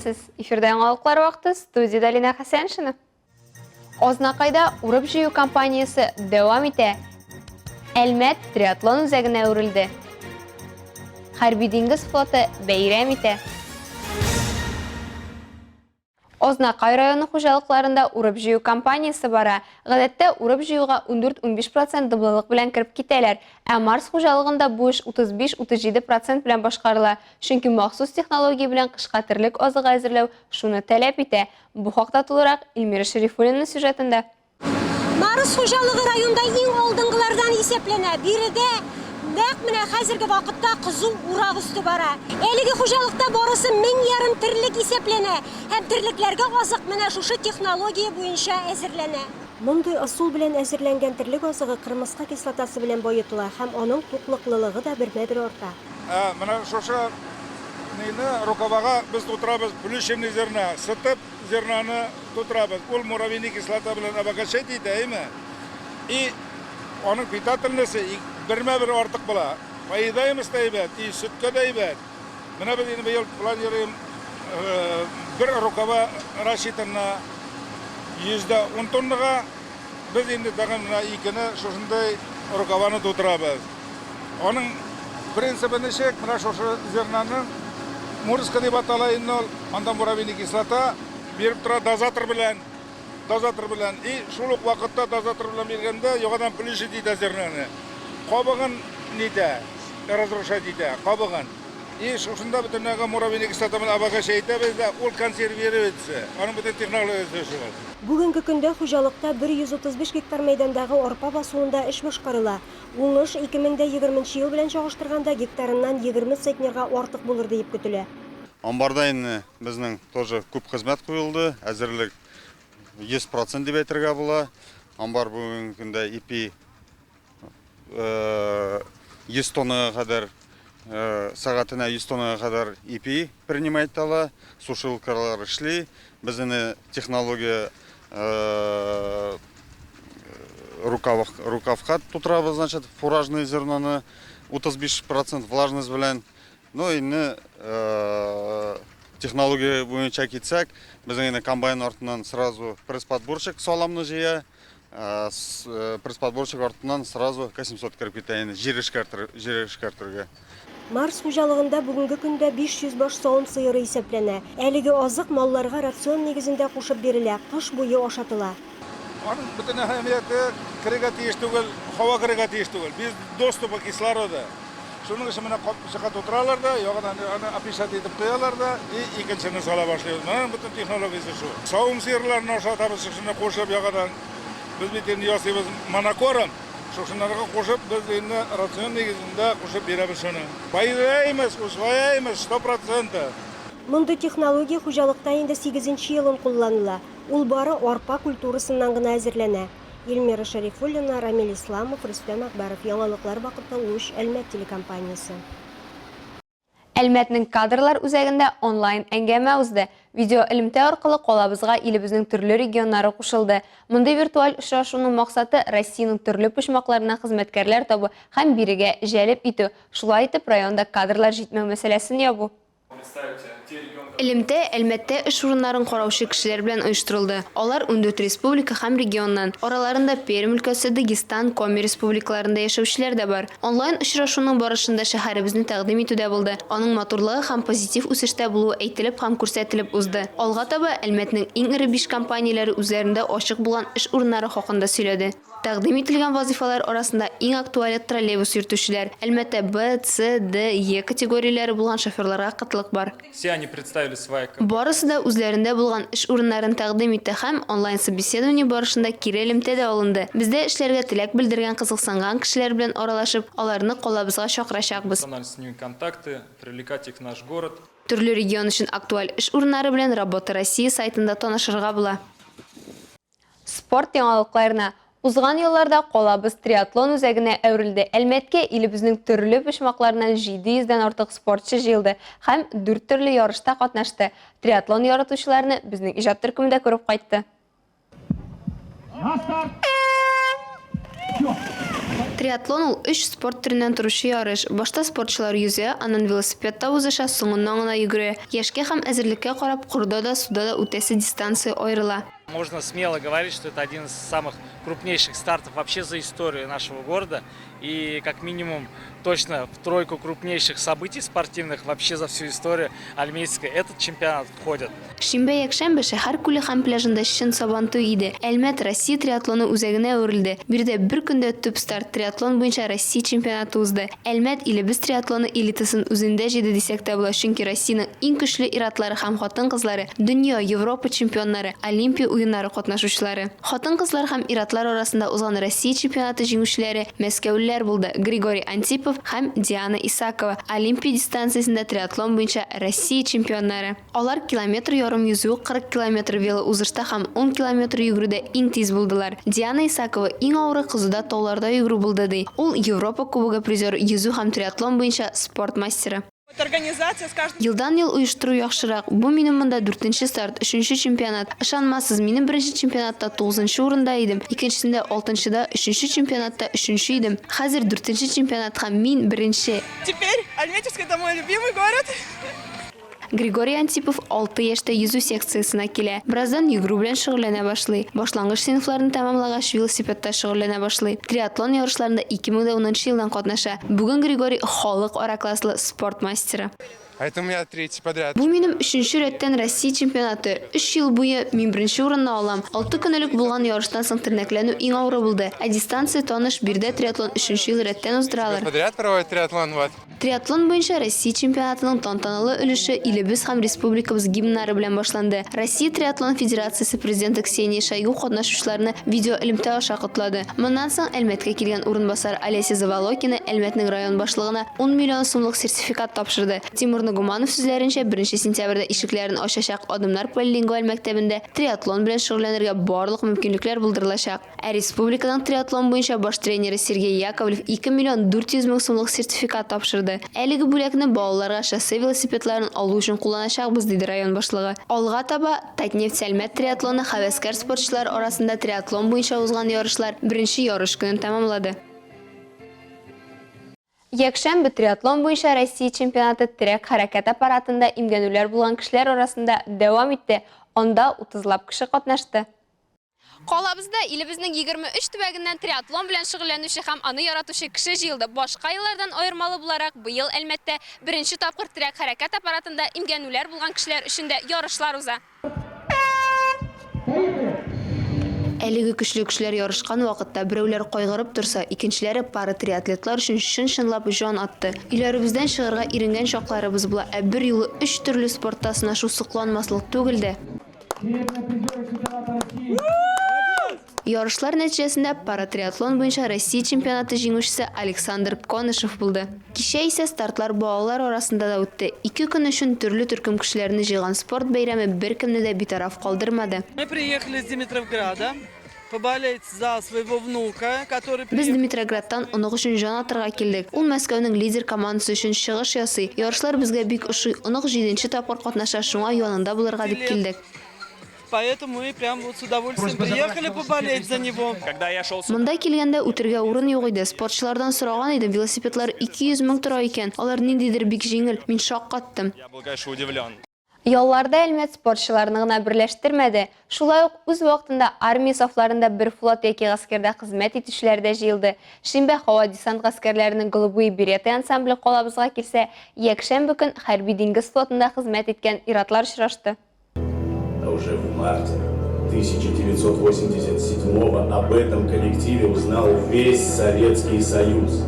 Исәнмесез! Эфирда яңалыклар вакыты, студиядә Лина Хәсәншина. Азнакайда урып-җыю кампаниясе дәвам итә. Әлмәт триатлон үзәгенә әверелде. Хәрби диңгез флоты бәйрәм итә. Азнакай районы хуҗалыкларында урып-җыю кампаниясе бара. Гадәттә, урып-җыюга 14-15 процент дымлылык белән кереп китәләр. Ә Марс хуҗалыгында бу эш 35-37 процент белән башкарыла, чөнки махсус технология белән кышка терлек азыгы әзерләү шуны таләп итә. Бу хакта тулырак Эльмира Шәрифуллина сюжетында. Марс хуҗалыгы районда иң алдынгылардан исәпләнә. Биредә нәкъ менә хәзерге вакытта кызу урак өсте бара. Әлеге хуҗалыкта барысы 1500 терлек исәпләнә һәм терлекләргә азык менә шушы технология буенча әзерләнә. Мондый ысул белән әзерләнгән терлек азыгы кырмыска кислотасы белән баетыла һәм аның туклыклылыгы да бермә-бер арта. Ә менә шушы нине рукавага без тутырабыз плющенный зерна, сытып зернаны тутырабыз. Ул муравейный кислота белән обогащать итә, әйме? И аның питательности бермә-бер артык була. Поедаемость та әйбәт, и сөткә дә әйбәт. Менә без инде быел планируем бер рукава рассчитан на 110 тоннага. Без инде тагын менә икене шушындый рукаваны тутырабыз. Аның принцибы ничек? Менә шушы зернаның мурска дип атала инде ул. Анда муравейный кислота биреп тора дозатор белән. Дозатор белән. И шул ук вакытта дозатор белән биргәндә яңадан плющить итә зернаны. Кабыгын нитә, разрушать итә, кабыгын. И шушында бөтенләйгә муравейный кислота белән обогащать итәбез дә, ул консервируется. Аның бөтен технологиясе шул. Бүгенге көндә хуҗалыкта 135 гектар мәйдандагы арпа басуында эш башкарыла. Уңыш 2020 нче ел белән чагыштырганда гектарыннан 20 центнерга артык булыр диеп көтелә. Амбарда инде безнең тоже күп хезмәт куелды, әзерлек 100 процент дип әйтергә була. Амбар бүгенге көндә ипи 100 тоннага кадәр, сәгатенә 100 тоннага кадәр ипи принимать итә ала, сушилкалар эшли. Без инде технология рукавка тутырабыз, значит, фуражный зерноны 35 процент влажность белән. Ну, инде технология буенча китсәк, безнең инде комбайн артыннан сразу пресс-подборщик саламны җыя, пресс-подборщик артыннан сразу К-700 кереп китә инде җир эшкәртер, җир эшкәртергә. Марс хуҗалыгында бүгенге көндә 500 баш савым сыеры исәпләнә. Әлеге азык малларга рацион нигезендә кушып бирелә, кыш буе ашатыла. Аның бөтен әһәмияте, керергә тиеш түгел, һава керергә тиеш түгел, без доступа кислорода. Шуның өчен менә капчыкка тутыралар да, ягынан аны опечатать итеп куялар да, и икенчене сала башлыйбыз. Менә аның бөтен технологиясе шул. Савым сыерларын ашатабыз шушыны кушып ягадан. Без бит инде ясыйбыз монокорм. Шушынарга кушып без инде рацион нигезендә кушып бирәбез шуны. Поедаемость, усвояемость 100 процентов. Мондый технология хуҗалыкта инде сигезенче елын кулланыла. Ул бары арпа культурасыннан гына әзерләнә. Эльмира Шәрифуллина, Рамил Исламов, Рөстәм Әкбәров. Яңалыклар вакыты, Луч, Әлмәт телекомпаниясе. Әлмәтнең кадрлар үзәгендә онлайн әңгәмә узды. Видеоэлемтә аркылы калабызга илебезнең төрле регионнары кушылды. Мондый виртуаль очрашуның максаты Россиянең төрле почмакларыннан хезмәткәрләр табу һәм бирегә җәлеп итү, шулай итеп районда кадрлар җитмәү мәсьәләсен ябу. Элемтә Әлмәттә эш урыннарын караучы кешеләр белән оештырылды. Алар 14 республика һәм регионнан. Араларында Пермь өлкәсе, Дагестан, Коми республикаларында яшәүчеләр дә бар. Онлайн очрашуның барышында шәһәребезне тәкъдим итү дә булды. Аның матурлыгы һәм позитив үсештә булуы әйтелеп һәм күрсәтелеп узды. Алга таба Әлмәтнең иң эре биш компанияләре үзләрендә ачык булган эш урыннары хакында сөйләде. Тәкъдим ителгән вазыйфалар арасында иң актуале троллейбус йөртүчеләр. Әлмәттә Б, С, Д, Е категорияләре булган шоферларга кытлык бар. Барысы да үзләрендә булган эш урыннарын тәкъдим итте һәм онлайн-собеседование барышында кире элемтә дә алынды. Бездә эшләргә теләк белдергән кызыксынган кешеләр белән аралашып, аларны калабызга чакырачакбыз. Төрле регион өчен актуаль эш урыннары белән Работа России сайтында танышырга була. Спорт яңалыкларына. Узган елларда калабыз триатлон үзәгенә әверелде. Әлмәткә илебезнең төрле почмакларыннан 700 дән артык спортчы җыелды һәм дүрт төрле ярышта катнашты. Триатлон яратучыларны безнең иҗат төркеме дә күреп кайтты. Триатлон ул, өч спорт төреннән торучы ярыш. Башта спортчылар йөзә, аннан велосипедта узыша, соңыннан гына йөгерә. Яшькә һәм әзерлеккә карап, корыда да, суда да үтәсе дистанция аерыла. Можно смело говорить, что это один из самых крупнейших стартов вообще за историю нашего города. И как минимум точно в тройку крупнейших событий спортивных вообще за всю историю Альметьевска этот чемпионат входит. Шимбә-якшәмбе шәһәр күле һәм пляжында чын Сабантуй иде. Әлмәт Россия триатлоны үзәгенә әверелде. Биредә бер көндә төп старт, триатлон буенча Россия чемпионаты узды. Әлмәт илебез триатлоны элитасын үзендә җыйды дисәк тә була, чөнки Россиянең иң көчле ир-атлары һәм хатын-кызлары, дөнья, Европа чемпионнары, Олимпия уеннары катнашучылары. Хатын-кызлар һәм ир-атлар арасында узган Россия чемпионаты җиңүчеләре мәскәүлеләр булды, Григорий Антипов һәм Диана Исакова, Олимпия дистанциясендә триатлон буенча Россия чемпионнары. Алар километр ярым йөзү, 40 километр велоузышта һәм ун километр йөгерүдә иң тиз булдылар. Диана Исакова иң авыры кызуда тауларда йөгерү булды, ди. Ул, Европа Кубогы призеры, йөзү һәм триатлон буенча спорт мастеры. Елдан-ел оештыру яхшырак. Бу минем монда дүртенче старт, өченче чемпионат. Ышанмассыз, минем беренче чемпионатта тугызынчы урында идем, икенчесендә, алтынчыда, өченче чемпионатта өченче идем. Хәзер дүртенче чемпионатка мин, беренче. Теперь Альметьевск это мой любимый город. Григорий Антипов алты яшьтә йөзү секциясенә килә. Бераздан йөгерү белән шөгыльләнә башлый. Башлангыч сыйныфларны тәмамлагач, велосипедта шөгыльләнә башлый. Триатлон ярышларында 2010 нчы елдан катнаша. Бүген Григорий халыкара класслы спорт мастеры. А это у меня третий подряд. Бу минем өченче рәттән Россия чемпионаты. Өч ел буе мин беренче урынны алам. Алты көн элек булган ярыштан соң тернәкләнү иң авыры булды. Ә дистанция таныш, биредә триатлон өченче ел рәттән уздыралар. Подряд проводят триатлон, вот. Триатлон буенча Россия чемпионатының тантаналы өлеше илебез һәм республикабыз гимннары белән башланды. Россия триатлон федерациясе президенты Ксения Шойгу катнашучыларны видеоэлемтә аша котлады. Моннан соң Әлмәткә килгән урынбасар Олеся Заволокина Әлмәтнең район башлыгына ун миллион сумлык сертификат тапшырды. Тимур Нагуманов сүзләренчә, беренче сентябрьдә ишекләрен ачачак Адымнар полилингваль мәктәбендә триатлон белән шөгыльләнергә барлык мөмкинлекләр булдырылачак. Ә республиканың триатлон буенча баш тренеры Сергей Яковлев 2 миллион 400 мең сумлык сертификат тапшырды. Әлеге бүләкне балаларга шоссе велосипедларын алу өчен кулланачакбыз, диде район башлыгы. Алга таба Татнефть-Әлмәт триатлоны һәвәскәр спортчылар арасында триатлон буенча узган ярышлар беренче ярыш көнен тәмамлады. Якшәмбе триатлон буенча Россия чемпионаты терәк-хәрәкәт аппаратында имгәнүләр булган кешеләр арасында дәвам итте, анда утызлап кеше катнашты. Калабызда илебезнең 23 төбәгеннән триатлон белән шөгыльләнүче һәм аны яратучы кеше җыелды. Башка еллардан аермалы буларак, быел Әлмәттә беренче тапкыр терәк-хәрәкәт аппаратында имгәнүләр булган кешеләр өчен дә ярышлар уза. Әлеге көчле кешеләр ярышкан вакытта берәүләр кайгырып торса, икенчеләре паратриатлетлар өчен чын-чынлап җан атты. Өйләребездән чыгарга иренгән чакларыбыз була, ә берьюлы өч төрле спортта сынашу сокланмаслык түгел дә. Ярышлар нәтиҗәсендә паратриатлон буенча Россия чемпионаты җиңүчесе Александр Конышев булды. Кичә исә стартлар балалар арасында да үтте. Ике көн өчен төрле төркем кешеләрне җыйган спорт бәйрәме беркемне дә битараф калдырмады. Мы приехали из Димитровграда поболеть за своего внука, который Без Димитроградтан онык өчен җан атырга килдек. Ул Мәскәүнең лидер командасы өчен чыгыш ясый. Ярышлар безгә бик ошый. Онык җиденче тапкыр катнаша, шуңа янында булырга дип килдек. Поэтому мы прям вот с удовольствием приехали поболеть за него. Когда я шел сюда, Монда килгәндә үтергә урын юк иде. Спортчылардан сораган идем, велосипедлар 200 мең тора икән. Алар ниндидер бик җиңел. Мин шаккаттым. я был, конечно, удивлен. Ялларда Әлмәт спортчыларны гына берләштермәде, шулай ук үз вакытында армия сафларында бер флот яки гаскәрдә хезмәт итүчеләр дә җыелды. Шимбә һава-десант гаскәрләренең Голубые береты ансамбле калабызга килсә, якшәмбе көн хәрби-диңгез флотында хезмәт иткән ир-атлар очрашты. А уже в марте 1987 об этом коллективе узнал весь Советский Союз.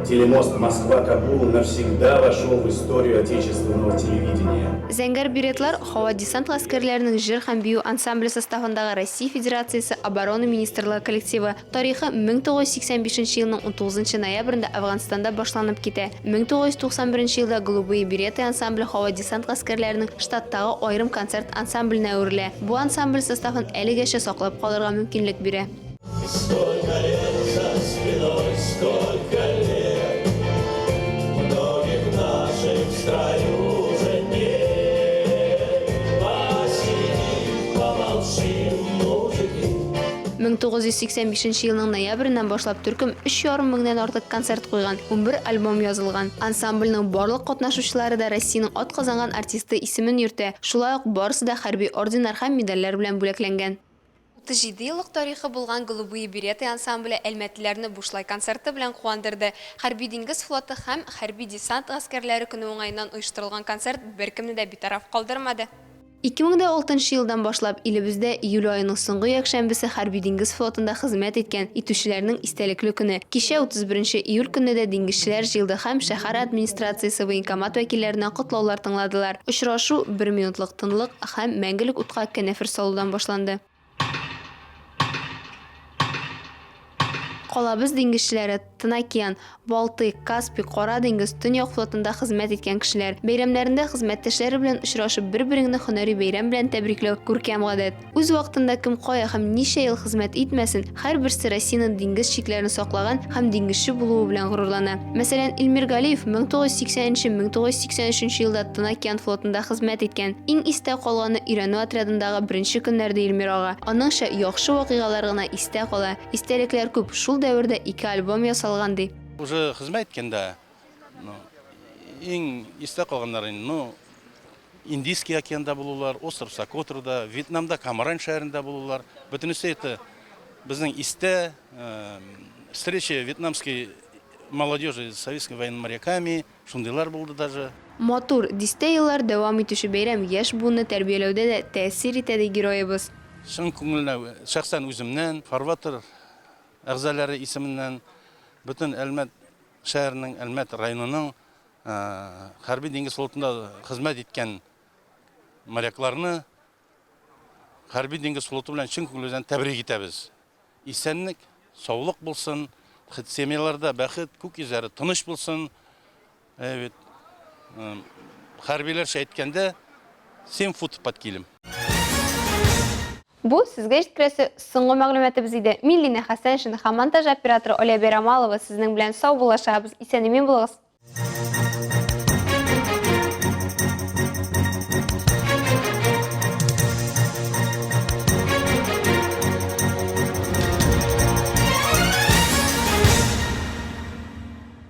Телемост Москва-Кабул навсегда вошел в историю отечественного телевидения. Зәңгәр беретлар һава-десант гаскәрләренең җыр һәм бию ансамбле составындагы Россия Федерациясе Оборона министрлыгы коллективы. Тарихы 1985 нче елның унтугызынчы ноябрендә Әфганстанда башланып китә. 1991 елда Голубые береты ансамбле һава-десант гаскәрләренең штаттагы аерым концерт ансамбленә әверелә. Бу ансамбль составын әлегәчә саклап калырга мөмкинлек бирә. Сколько лет за спиной, сколько лет Многих наших в строю уже нет. Посидим, помолчим, мужики. 1985 нче елның ноябреннән башлап төркем өч ярым меңнән артык концерт куйган, 11 альбом язылган. Ансамбльнең барлык катнашучылары да Россиянең атказанган артисты исемен йөртә, шулай ук барысы да хәрби орденнар һәм медальләр белән бүләкләнгән. 37 еллык тарихы булган Голубые береты ансамбле әлмәтлеләрне бушлай концерты белән куандырды. Хәрби-диңгез флоты һәм хәрби-десант гаскәрләре көне уңаеннан оештырылган концерт беркемне дә битараф калдырмады. 2006 нчы елдан башлап илебездә июль аеның соңгы якшәмбесе Хәрби-диңгез флотында хезмәт иткән, итүчеләрнең истәлекле көне. Кичә 31 нче июль көнне дә диңгезчеләр җыелды һәм шәһәр администрациясе военкомат вәкилләреннән котлаулар тыңладылар. Очрашу бер минутлык тынлык һәм мәңгелек утка канәфер салудан башланды. Калабыз диңгезчеләре Тын океан, Балтыйк, Каспий, Кара диңгез, Төньяк флотында хезмәт иткән кешеләр. Бәйрәмнәрендә хезмәттәшләре белән очрашып, бер-береңне һөнәри бәйрәм белән тәбрикләү күркәм гадәт. Үз вакытында кем кая һәм ничә ел хезмәт итмәсен, һәрберсе Россиянең диңгез чикләрен саклаган һәм диңгезче булуы белән горурлана. Мәсәлән, Илмир Галиев 1980-1983 елда Тын океан флотында хезмәт иткән. Иң истә калганы өйрәнү отрядындагы беренче көннәр, ди Илмир ага. Аныңча, яхшы вакыйгалар гына истә кала. Истәлекләр күп, шул дәвердә ике альбом ясалган, ди. Уже хезмәт иткәндә, ну, иң истә калганнары инде, ну, Индийский океанда булулар, остров Сокотрада, Вьетнамда Камрань шәһәрендә булулар. Бөтенесе это безнең истә, встреча вьетнамской молодежи с советскими военными моряками, шундыйлар булды даже. Матур, дистә еллар дәвам итүче бәйрәм яшь буынны тәрбияләүдә дә тәэсир итә, ди героебыз. Чын күңелдән, шәхсән үземнән, фарватер әгъзалары исеменнән бөтен Әлмәт шәһәренең, Әлмәт районының Хәрби диңгез флотында хезмәт иткән морякларны Хәрби диңгез флоты белән чын күңелебездән тәбрик итәбез. Исәнлек, саулык булсын, семьяларда бәхет, күк йөзләре тыныч булсын. Ә бит хәрбиләрчә әйткәндә, семь футов под килем. Бу сезгә җиткерәсе соңгы мәгълүматыбыз иде. Мин Лина Хәсәншина һәм монтаж операторы Оля Бәйрамалова сезнең белән саубуллашабыз. Исән-имин булыгыз!